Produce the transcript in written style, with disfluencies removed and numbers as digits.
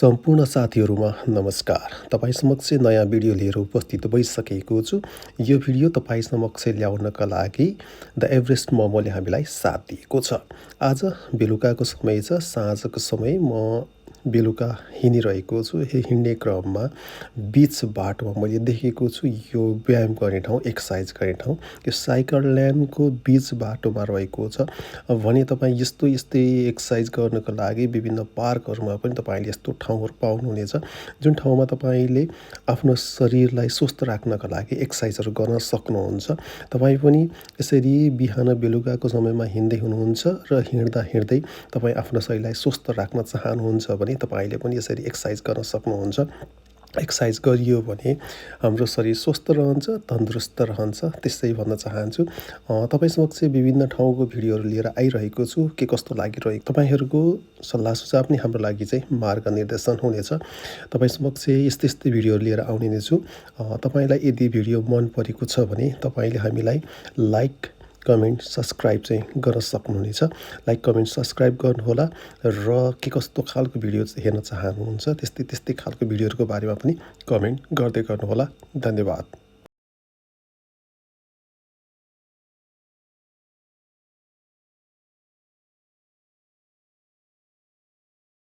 सम्पूर्ण साथीहरूमा नमस्कार। तपाईँ समक्ष नयाँ भिडियो लिएर उपस्थित भइसकेको छु। यो भिडियो तपाईँ समक्ष ल्याउनका लागि द एभरेस्ट मोमोले हामीलाई साथ दिएको छ। आज बेलुकाको समय छ, साँझको समय म बेलुका हिँडिरहेको छु। हिँड्ने क्रममा बिच बाटोमा मैले देखेको छु यो व्यायाम गर्ने ठाउँ, एक्सर्साइज गर्ने ठाउँ। यो साइकल ल्यान्डको बिच बाटोमा रहेको छ। भने तपाईँ यस्तै एक्सर्साइज गर्नको लागि विभिन्न पार्कहरूमा पनि तपाईँले यस्तो ठाउँहरू पाउनुहुनेछ, जुन ठाउँमा तपाईँले आफ्नो शरीरलाई स्वस्थ राख्नका लागि एक्सर्साइजहरू गर्न सक्नुहुन्छ। तपाईँ पनि यसरी बिहान बेलुकाको समयमा हिँड्दै हुनुहुन्छ र हिँड्दै तपाईँ आफ्नो शरीरलाई स्वस्थ राख्न चाहनुहुन्छ भने तपाईँले पनि यसरी एक्सर्साइज गर्न सक्नुहुन्छ। एक्सर्साइज गरियो भने हाम्रो शरीर स्वस्थ रहन्छ, तन्दुरुस्त रहन्छ। त्यसै भन्न चाहन्छु। तपाईँ समक्ष विभिन्न ठाउँको भिडियोहरू लिएर आइरहेको छु। के कस्तो लागिरहेको तपाईँहरूको सल्लाह सुझाव नै हाम्रो लागि चाहिँ मार्गनिर्देशन हुनेछ। तपाईँ समक्ष यस्तै भिडियोहरू लिएर आउने नै छु। तपाईँलाई यदि भिडियो मन परेको छ भने तपाईँले हामीलाई लाइक, कमेन्ट, सब्सक्राइब चाहिँ गर्न सक्नुहुनेछ। लाइक, कमेन्ट, सब्सक्राइब गर्नुहोला र के कस्तो खालको भिडियो हेर्न चाहनुहुन्छ त्यस्तै खालको भिडियोहरूको बारेमा पनि कमेन्ट गर्दै गर्नुहोला। धन्यवाद।